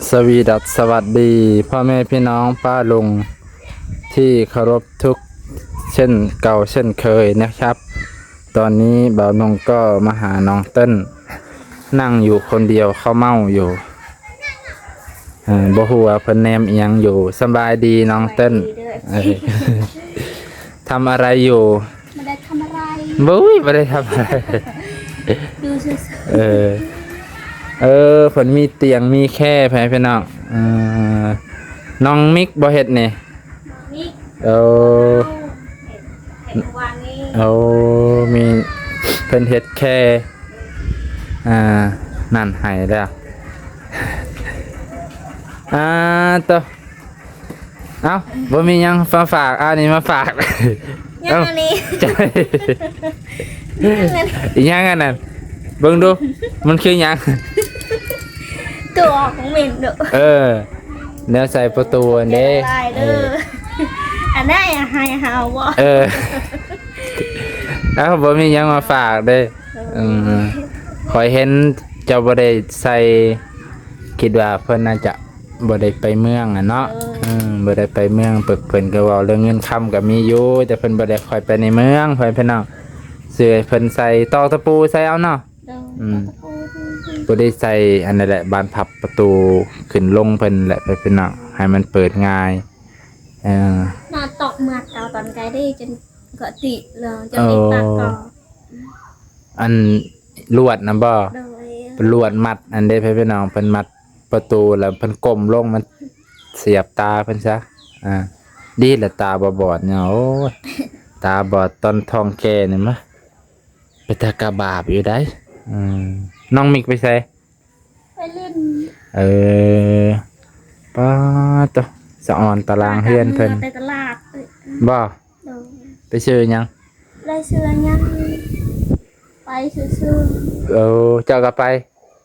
ສະວີດັດ ສະຫວັດດີພໍ່ແມ່ພີ່ນ້ອງປ້າລຸງທີ່ເຄົາລົບທຸກເຊັ່ນເກົ່າເຊັ່ນເຄີຍນະຄັບ. ຕອນນີ້ບ່າວນົງກໍມາຫານ້ອງເຕີນ ນັ່ງຢູ່ຄົນດຽວເຂົ້າເມົາຢູ່. ເອີ ບໍ່ຮູ້ວ່າເພິ່ນແນມອີ່ຫຍັງຢູ່. ສະບາຍດີນ້ອງເຕີນ. ສະບາຍດີເດີ. ເອີ ທຳອະໄລຢູ່? ບໍ່ໄດ້ທຳອະໄລ. ໂອ້ຍ ບໍ່ໄດ້ທຳອະໄລ. ດູຊື່ໆ. ເອີ ເອີ ເພິ່ນມີຕຽງມີແຄໃຫ້ພີ່ນ້ອງ. ເອີ ນ້ອງມິກບໍ່ເຮັດນີ້? ມີ ໂອ້ ເຮັດ ເຮັດວານນີ້. ໂອ້ ມີ ເພິ່ນເຮັດແຄ່ ອ່າ ນັ້ນໃຫ້ແລ້ວ. ອ່າ ໂຕ ເອົ້າ ບໍ່ມີຫຍັງມາຝາກ ອັນນີ້ມາຝາກ. ຫຍັງອັນນີ້? ເອົ້າ ຫຍັງອັນນັ້ນ? ອີຫຍັງອັນນັ້ນ? ເບິ່ງດູ ມັນຄືຫຍັງ? ຕົວຂອງເມັນເນາະ. ເອີ ແນວໃສ່ປະຕູຫັ້ນເດ້. ເອີ ອັນໃດໃຫ້ເຮົາບໍ່? ເອີ ເອົ້າ ບໍ່ມີຫຍັງມາຝາກເດ້. ເອີ ເອີ ຂ້ອຍເຫັນເຈົ້າບໍ່ໄດ້ໃສ່ ຄິດວ່າເພິ່ນອາດຈະບໍ່ໄດ້ໄປເມືອງຫັ້ນເນາະ. ເອີ ເອີ ບໍ່ໄດ້ໄປເມືອງ ເພິ່ນ ເພິ່ນກໍເວົ້າເລື່ອງເງິນຄຳກໍມີຢູ່ ແຕ່ເພິ່ນບໍ່ໄດ້ຄ່ອຍໄປໃນເມືອງ ພໍ່ແມ່ພີ່ນ້ອງ. ເສື້ອເພິ່ນໃສ່ຕອກຕະປູໃສ່ເອົາເນາະ. ໂດຍ ອືມ ຕອກຕະປູ ບໍ່ໄດ້ໃສ່ອັນນັ້ນແຫຼະ ບານພັບປະຕູຂຶ້ນລົງເພິ່ນແຫຼະ ພໍ່ແມ່ພີ່ນ້ອງ ໃຫ້ມັນເປີດງ່າຍ. ເອີ ນອນຕອກມາເກົ່າຕອນໄກເດ້ ຈົນເກາະຕິແລ້ວ ຈົນໄດ້ຕາກອນ. ອັນລວດນະບໍ່? ໂດຍ ເປັນລວດມັດອັນເດ້ ພີ່ນ້ອງ ເພິ່ນມັດປະຕູແລ້ວເພິ່ນກົ້ມລົງ ມັນສຽບຕາເພິ່ນຊະ. ອ່າ ດີແຫຼະຕາບໍ່ບອດເນາະ. ໂອ້ຍ ຕາບອດຕອນທ້ອງແກ່ນີ້ມະ ເປັນຕາກະບາບຢູ່ໃດ໋. ອືມ ນ້ອງມິກໄປໃສ? ໄປຫຼິ້ນ. ເອີ ປາດໂຕ ສະອອນຕາລາງເຮືອນເພິ່ນ. ໄປຕະຫຼາດ. ບໍ່? ໂດຍ ໄປຊື້ຫຍັງ? ໄດ້ຊື້ຫຍັງ ໄປຊື່ໆ. ເອີ ເຈົ້າກໍໄປ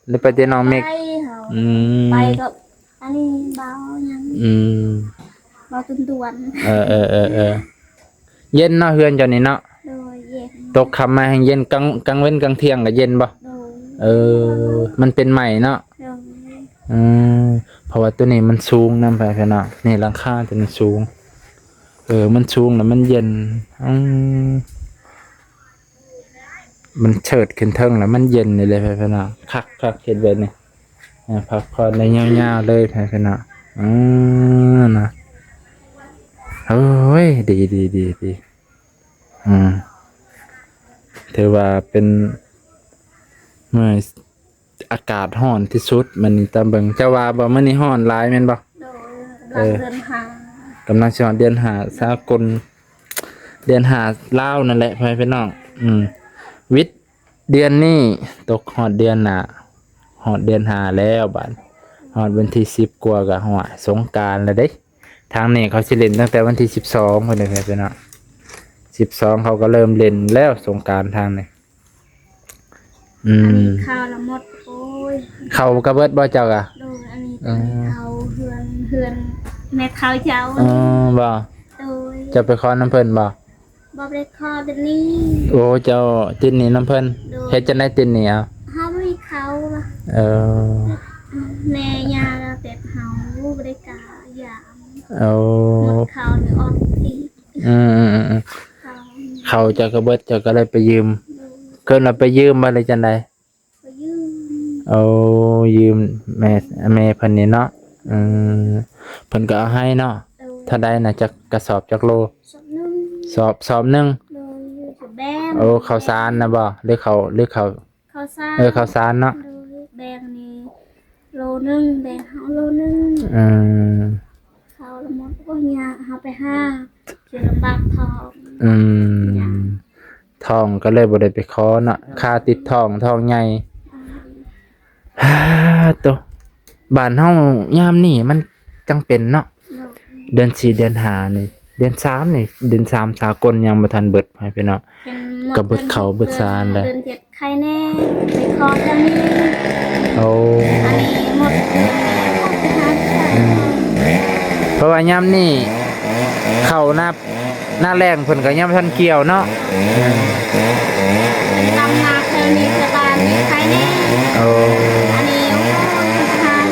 ຫຼືໄປແຕ່ນ້ອງມິກ? ໄປເຮົາ. ອືມ ໄປກັບອັນນີ້ ບ່າວຫຍັງ. ອືມ ບ່າວຕຸນຕວນ. ເອີໆໆໆ ເຢັນເນາະ ເຮືອນເຈົ້ານີ້ເນາະ. ໂດຍ ເຢັນ. ຕົກຄ່ຳມາແຮ່ງເຢັນ ກາງ ກາງເວັນກາງທ່ຽງກໍເຢັນບໍ່? ໂດຍ. ເອີ ມັນເປັນໄມ້ເນາະ. ໂດຍ. ອືມ ເພາະວ່າຕົວນີ້ມັນສູງນຳ ພີ່ນ້ອງ ນີ້ຫຼັງຄາຕົວນີ້ສູງ. ເອີ ມັນສູງແລ້ວມັນເຢັນ. ອືມ ມັນເຊີດຂຶ້ນເທິງແລ້ວມັນເຢັນນີ້ເລີຍ ພີ່ນ້ອງ. ຄັກໆ ເຮັດແບບນີ້ ເອີ ພັກຜ່ອນໄດ້ຍາວໆເລີຍ ພີ່ນ້ອງ. ອືມ ນະ ໂອ້ຍ ດີໆໆໆ. ອືມ ຖືວ່າເປັນມື້ ອາກາດຮ້ອນທີ່ສຸດມື້ນີ້ ຕາມເບິ່ງ. ເຈົ້າວ່າບໍ່ ມື້ນີ້ຮ້ອນຫຼາຍແມ່ນບໍ່? ໂດຍ ກຳລັງເດືອນຫ້າ ກຳລັງຊິຮອດເດືອນຫ້າສາກົນ ເດືອນຫ້າລາວນັ້ນແຫຼະ ພໍ່ແມ່ພີ່ນ້ອງ. ອືມ ວິດເດືອນນີ້ ຕົກຮອດເດືອນໜ້າ ຮອດເດືອນຫ້າແລ້ວບາດ ຮອດວັນທີສິບກວ່າກໍຮອດສົງການແລ້ວເດ້. ທາງນີ້ເຂົາຊິຫຼິ້ນຕັ້ງແຕ່ວັນທີສິບສອງພຸ້ນເດ້ ພີ່ນ້ອງ. ສິບສອງເຂົາກໍເລີ່ມຫຼິ້ນແລ້ວສົງການທາງນີ້. ອືມ ອັນນີ້ເຂົ້າລະໝົດ. ໂອ້ຍ ເຂົ້າກະເບິດບໍ່ເຈົ້າກະ? ໂດຍ ອັນນີ້ ອືມ ເຂົ້າເຮືອນ ເຮືອນແມ່ເຖົ້າເຈົ້າ. ອໍ ບໍ່? ໂດຍ. ເຈົ້າໄປຂໍນຳເພິ່ນບໍ່? ບໍ່ໄດ້ຂໍເດືອນນີ້. ໂອ້ ເຈົ້າຕິດໜີ້ນຳເພິ່ນ. ໂດຍ. ເຮັດຈັ່ງໃດຕິດໜີ້ເອົາ? ເຮົາບໍ່ມີເຂົ້າ. ເອີ ແມ່ຍ່າແບບເຮົາບໍ່ໄດ້ກາຢາມ. ໂອ້ ໝົດເຂົ້ານີ້ອອກອີກ. ອືມໆໆ ເຂົ້າ ເຂົ້າເຈົ້າກໍເບິດ ເຈົ້າກໍເລີຍໄປຢືມ. ໂດຍ. ເອີ້ນວ່າໄປຢືມບໍ່ ຫຼືຈັ່ງໃດ? ໄປຢືມ. ໂອ້ ຢືມແມ່ ແມ່ເພິ່ນນີ້ເນາະ. ອືມ ເພິ່ນກໍເອົາໃຫ້ເນາະ. ໂດຍ. ເທົ່າໃດນະ ຈັກກະສອບ ຈັກໂລ? ສອບໜຶ່ງ. ສອບ ສອບໜຶ່ງ. ໂດຍ. ຢູ່ສະແບງ. ໂອ້ ເຂົ້າສານນະບໍ່ ຫຼືເຂົ້າ ຫຼືເຂົ້າ ເຂົ້າສານ. ເອີ ເຂົ້າສານເນາະ. ໂດຍ. ແບງນີ້ໂລໜຶ່ງ ແບງເຮົາໂລໜຶ່ງ. ອືມ ເຂົ້າລະໝົດ. ໂອ້ຍ ຍາກ ເຮົາໄປຫາຊິລຳບາກທ້ອງ. ອືມ ຍາກ ທ້ອງກໍເລີຍບໍ່ໄດ້ໄປຂໍເນາະ. ເອີ ຄາຕິດທ້ອງ ທ້ອງໃຫຍ່. ອືມ ໂຕ ບ້ານເຮົາຍາມນີ້ມັນຈັ່ງເປັນເນາະ. ໂດຍ. ເດືອນສີ່ ເດືອນຫ້ານີ້ ເດືອນສາມນີ້ ເດືອນສາມສາກົນຍັງບໍ່ທັນເບິດ ໃຫ້ພີ່ນ້ອງ ເປັນໝົດ ກໍເບິດເຂົ້າເບິດສານແລ້ວ. ເດືອນເຈັດໄຄແນ່ ໄປຂໍເຈົ້ານີ້. ໂອ້ ອັນນີ້ໝົດເດືອນນີ້. ອືມ ເພາະວ່າຍາມນີ້ເຂົ້ານາ ນາແລ້ງເພິ່ນກໍຍັງບໍ່ທັນກ່ຽວເນາະ. ອືມ ຕາມນາເທື່ອນີ້ ເທື່ອບ້ານນີ້ໄຄແນ່. ໂອ້ ອັນນີ້ ໂອ້ ທາງ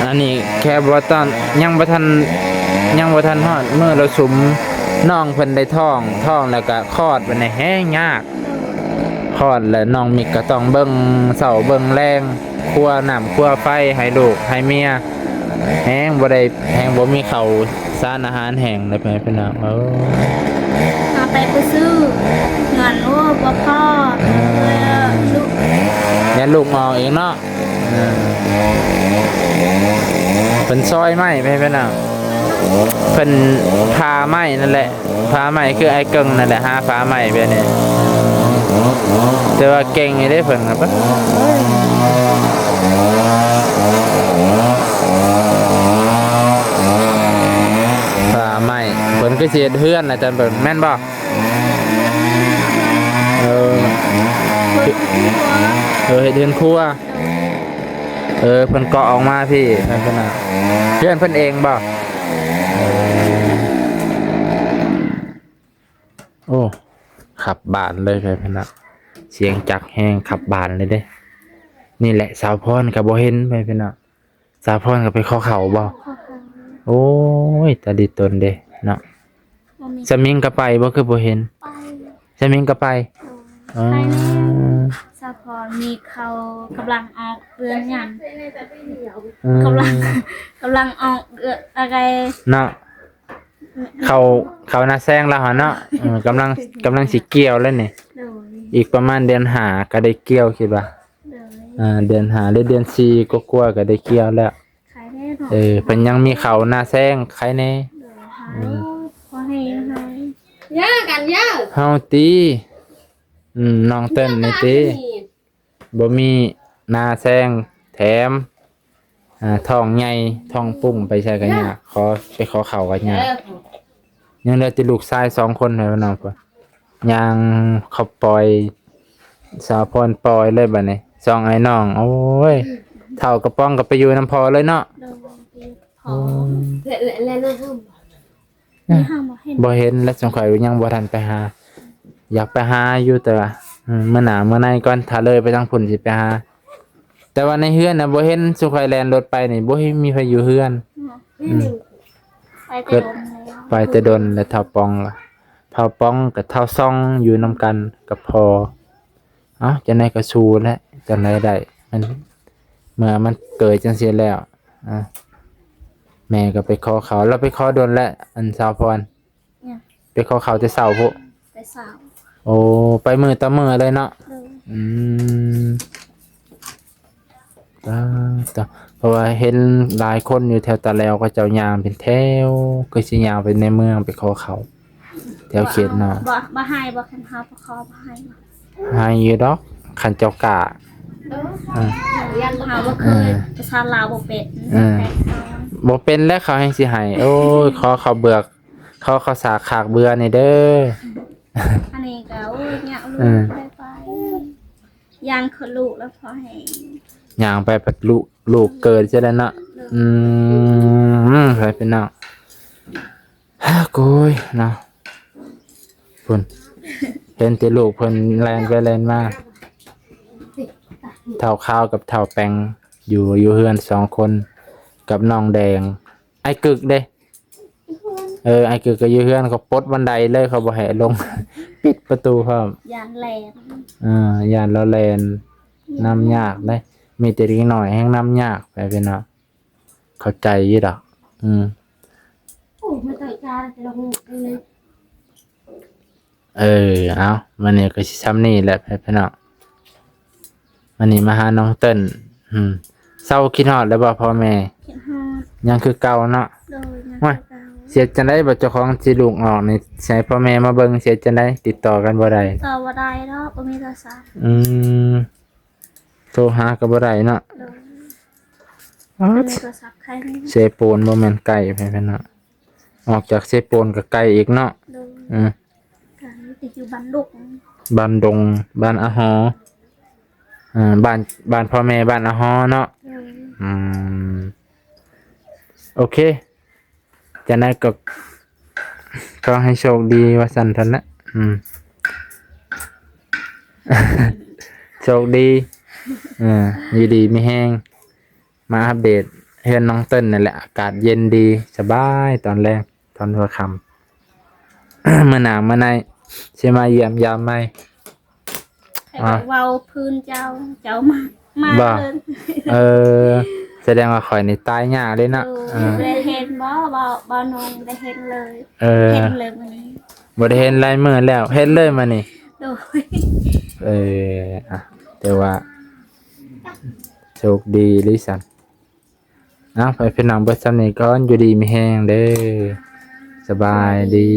ອັນນີ້ແຄ່ບໍ່ຕອນ ຍັງບໍ່ທັນ ຍັງບໍ່ທັນຮອດມື້ລະສຸມ ນ້ອງເພິ່ນໄດ້ທ້ອງ ທ້ອງແລ້ວກະຄອດ ບັດນີ້ແຮງຍາກ ຄອດແລ້ວນ້ອງມິກກໍຕ້ອງເບິ່ງເຊົ້າເບິ່ງແລງ ຄົວນ້ຳຄົວໄຟໃຫ້ລູກໃຫ້ເມຍ ແຮງບໍ່ໄດ້ ແຮງບໍ່ມີເຂົ້າສານອາຫານແຫ້ງເລີຍ ພີ່ນ້ອງເອີຍ. ເຮົາໄປບໍ່ຊື້ເງິນ ໂອ້ ບໍ່ພໍ ເອີ ລູກ ຢ້ານລູກອອກອີກເນາະ. ເພິ່ນຊອຍໄມ້ໄປ ພີ່ນ້ອງ ເພິ່ນຜ່າໄມ້ນັ້ນແຫຼະ ຜ່າໄມ້ຄືອ້າຍເກິ່ງນັ້ນແຫຼະ ຫາຜ່າໄມ້ແບບນີ້ ແຕ່ວ່າເກັ່ງຢູ່ເດ້ເພິ່ນນະ ຜ່າໄມ້ ເພິ່ນຄືຊິເຮັດເຮືອນນະ ຈານເບິ່ງ ແມ່ນບໍ່? ເອີ ເອີ ເຮັດເຮືອນຄົວ ເອີ ເພິ່ນເກາະອອກມາພີ້ ເພິ່ນນະ ເຮືອນເພິ່ນເອງບໍ່? ໂອ້ ຂັບບານເລີຍ ເພິ່ນນະ ສຽງຈັກແຮງ ຂັບບານເລີຍເດ້. ນີ້ແຫຼະ ສາວພອນກໍບໍ່ເຫັນ ເພິ່ນນະ ສາວພອນກໍໄປຂໍເຂົ້າບໍ່? ຂໍເຂົ້າ ໂອ້ຍ ຕາດີຕົນເດ້ເນາະ. ບໍ່ມີ ສະມິງກໍໄປບໍ່? ຄືບໍ່ເຫັນ? ໄປ ສະມິງກໍໄປ. ໂດຍ ອໍ ໄປແລ້ວ ສາວພອນມີເຂົ້າ ກຳລັງອອກເດືອນຫຍັງ ອືມ ກຳລັງ ກຳລັງອອກເດືອນອະໄລເນາະ ເຂົ້າ ເຂົ້ານາແຊງລາວຫັ້ນເນາະ. ເອີ ກຳລັງ ກຳລັງຊິກ່ຽວແລ້ວນີ້ ໂດຍ ອີກປະມານເດືອນຫ້າກໍໄດ້ກ່ຽວ ຄິດວ່າ ໂດຍ ອ່າ ເດືອນຫ້າ ຫຼືເດືອນສີ່ກວ່າໆກໍໄດ້ກ່ຽວແລ້ວ. ຂາຍແນ່ເນາະ ເອີ ເພິ່ນຍັງມີເຂົ້ານາແຊງ ຂາຍແນ່ ໂດຍ ຫາ ອືມ ພໍໃຫ້ ໃຫ້ ຢ່າກັນ ຢ່າ ເຮົາຕິ ອືມ ນ້ອງເຕີນນີ້ຕິ ບໍ່ມີນາແຊງແຖມ ອ່າ ທ້ອງໃຫຍ່ ທ້ອງປຸ້ງ ໄປໃສກໍຍາກ ຂໍ ໄປຂໍເຂົ້າກໍຍາກ ເອີ ຍັງເຫຼືອແຕ່ລູກຊາຍສອງຄົນເທົ່ານັ້ນ ຍ່າງເຂົາປ່ອຍ ສາວພອນປ່ອຍເລີຍບັດນີ້ ສອງອ້າຍນ້ອງ. ໂອ້ຍ ເຖົ້າກະປ໋ອງກໍໄປຢູ່ນຳພໍ່ເລີຍເນາະ ໂດຍ ພໍ່ ໂອ້ຍ ແລະ ແລະ ແລະ ນີ້ເຮົາບໍ່ເຫັນ ບໍ່ເຫັນ ແລະ ສົງໄຂຍັງບໍ່ທັນໄປຫາ ຢາກໄປຫາຢູ່ ແຕ່ວ່າ ອືມ ມື້ໜ້າມື້ໃນກ່ອນ ຖ້າເລີຍໄປທາງພຸ້ນຊິໄປຫາ. ແຕ່ວ່າໃນເຮືອນນະບໍ່ເຫັນ ຊຸມຂ້ອຍແລ່ນລົດໄປນີ້ ບໍ່ເຫັນມີໃຜຢູ່ເຮືອນ ອືມ ໄປແຕ່ດົນແລ້ວ ໄປແຕ່ດົນແລ້ວ ທ້າວປອງ ທ້າວປອງກັບທ້າວຊອງຢູ່ນຳກັນກັບພໍ່. ເອົ້າ ຈັ່ງໃດກໍສູ້ແຫຼະ ຈັ່ງໃດໄດ້ ມັນ ເມື່ອມັນເກີດຈັ່ງຊີ້ແລ້ວ ອ່າ ແມ່ກໍໄປຂໍເຂົ້າ ລາວໄປຂໍດົນແລ້ວ ອັນສາວພອນ ຍັງ ໄປຂໍເຂົ້າແຕ່ເຊົ້າພຸ້ນ ແຕ່ເຊົ້າ ໂອ້ ໄປມື້ຕໍ່ມື້ເລີຍເນາະ ໂດຍ ອືມ ຕາຍ ຕາຍ ເພາະວ່າເຫັນຫຼາຍຄົນຢູ່ແຖວຕາແລວ ເຂົາເຈົ້າຍ່າງເປັນແຖວ ຄືຊິຍ່າງໄປໃນເມືອງໄປຂໍເຂົ້າ ແຖວເຂດນອກ ບໍ່ ບໍ່ໃຫ້ບໍ່ ຄັນເຮົາບໍ່ຂໍບໍ່ໃຫ້ບໍ່ ໃຫ້ຢູ່ດອກ ຄັນເຈົ້າກ້າ ເອີ ເອີ ເຮົາບໍ່ເຄີຍ ເອີ ພາສາລາວບໍ່ເປັນ ເອີ ແຕ່ເຂົາ ບໍ່ເປັນແລ້ວ ເຂົາແຮ່ງຊິໃຫ້ ໂອ້ຍ ຂໍເຂົ້າເບືອກ ຂໍເຂົ້າສາກຂາກເບືອນີ້ເດີ ອັນນີ້ກໍ ໂອ້ຍ ຍາກ ເອີ ໄປ ໄປ ຍ່າງຄືລູກແລ້ວພໍແຮງ ຍ່າງໄປພັດລູກ ລູກເກີດຊະແລ້ວເນາະ ອືມ ໃຜເປັນເນາະ ໂກຍເນາະ ພຸ້ນ ເຫັນແຕ່ລູກເພິ່ນແລ່ນໄປແລ່ນມາ ທ້າວຂາວກັບທ້າວແປງ ຢູ່ ຢູ່ເຮືອນສອງຄົນ ກັບນ້ອງແດງ ອ້າຍກຶກເດ້ ເອີ ອ້າຍກຶກກໍຢູ່ເຮືອນ ເຂົາປົດບັນໄດເລີຍ ເຂົາບໍ່ໃຫ້ລົງ ປິດປະຕູພ້ອມ ຢ້ານແລ່ນ ເອີ ຢ້ານລາວແລ່ນ ນຳຍາກເດ້ ມີແຕ່ເດັກນ້ອຍແຮ່ງນຳຍາກ ໄປເປັນເນາະ ເຂົ້າໃຈຢູ່ດອກ ອືມ ໂອ້ ມາໃສ່ຈານ ເອີ ເອົາ ມື້ນີ້ກໍຊິຊ່ຳນີ້ແຫຼະ ພີ່ນ້ອງ ມື້ນີ້ມາຫານ້ອງເຕີນ ອືມ ເຊົາຄິດຮອດແລ້ວບໍ່ພໍ່ແມ່? ຄິດຮອດ ຍັງຄືເກົ່າເນາະ ໂດຍ ຍັງຄືເກົ່າ ໂອ້ຍ ເສຍຈັ່ງໃດ ບັດເຈົ້າຂອງຊິລູກອອກນີ້ ໃຫ້ພໍ່ແມ່ມາເບິ່ງ ເສຍຈັ່ງໃດ ຕິດຕໍ່ກັນບໍ່ໄດ້ ຕິດຕໍ່ບໍ່ໄດ້ດອກ ບໍ່ມີໂທລະສັບ ອືມ ໂທຫາກໍບໍ່ໄດ້ເນາະ ໂດຍ ໂອ້ຍ ບໍ່ມີໂທລະສັບ ໃຜແນ່ ເຊໂປນບໍ່ແມ່ນໃກ້ ພີ່ນ້ອງ ອອກຈາກເຊໂປນກໍໄກອີກເນາະ ໂດຍ ອືມ ກໍຢູ່ບ້ານດົງ ບ້ານດົງ ບ້ານອາຫໍ ເອີ ບ້ານ ບ້ານພໍ່ແມ່ ບ້ານອາຫໍເນາະ ໂດຍ ອືມ ໂອເຄ ຈັ່ງໃດກໍຂໍໃຫ້ໂຊກດີວ່າຊັ້ນເທົ່ານັ້ນ ອືມ ໂຊກດີ ເອີ ຢູ່ດີມີແຮງ ມາອັບເດດເຮືອນນ້ອງເຕີນນີ້ແຫຼະ ອາກາດເຢັນດີສະບາຍຕອນແລງ ຕອນຫົວຄ່ຳ ມື້ໜ້າມື້ໃນຊິມາຢ້ຽມຢາມໃໝ່. ຂ້ອຍກໍເວົ້າພື້ນເຈົ້າ ເຈົ້າມາ ມາເລີຍ. ເອີ ສະແດງວ່າຂ້ອຍນີ້ຕາຍຍາກເລີຍເນາະ. ເອີ ບໍ່ໄດ້ເຫັນບໍ່ ບໍ່ ບໍ່ນອງ ບໍ່ໄດ້ເຫັນເລີຍ. ເອີ ເຫັນເລີຍມື້ນີ້ ບໍ່ໄດ້ເຫັນຫຼາຍມື້ແລ້ວ ເຫັນເລີຍມື້ນີ້. ໂດຍ ເອີ ອ່ະ ແຕ່ວ່າໂຊກດີອີ່ຫຼີຊັ້ນ. ເອົາ ໄປພີ່ນ້ອງ ເບິດສ່ຳນີ້ກ່ອນ ຢູ່ດີມີແຮງເດີ ສະບາຍດີ.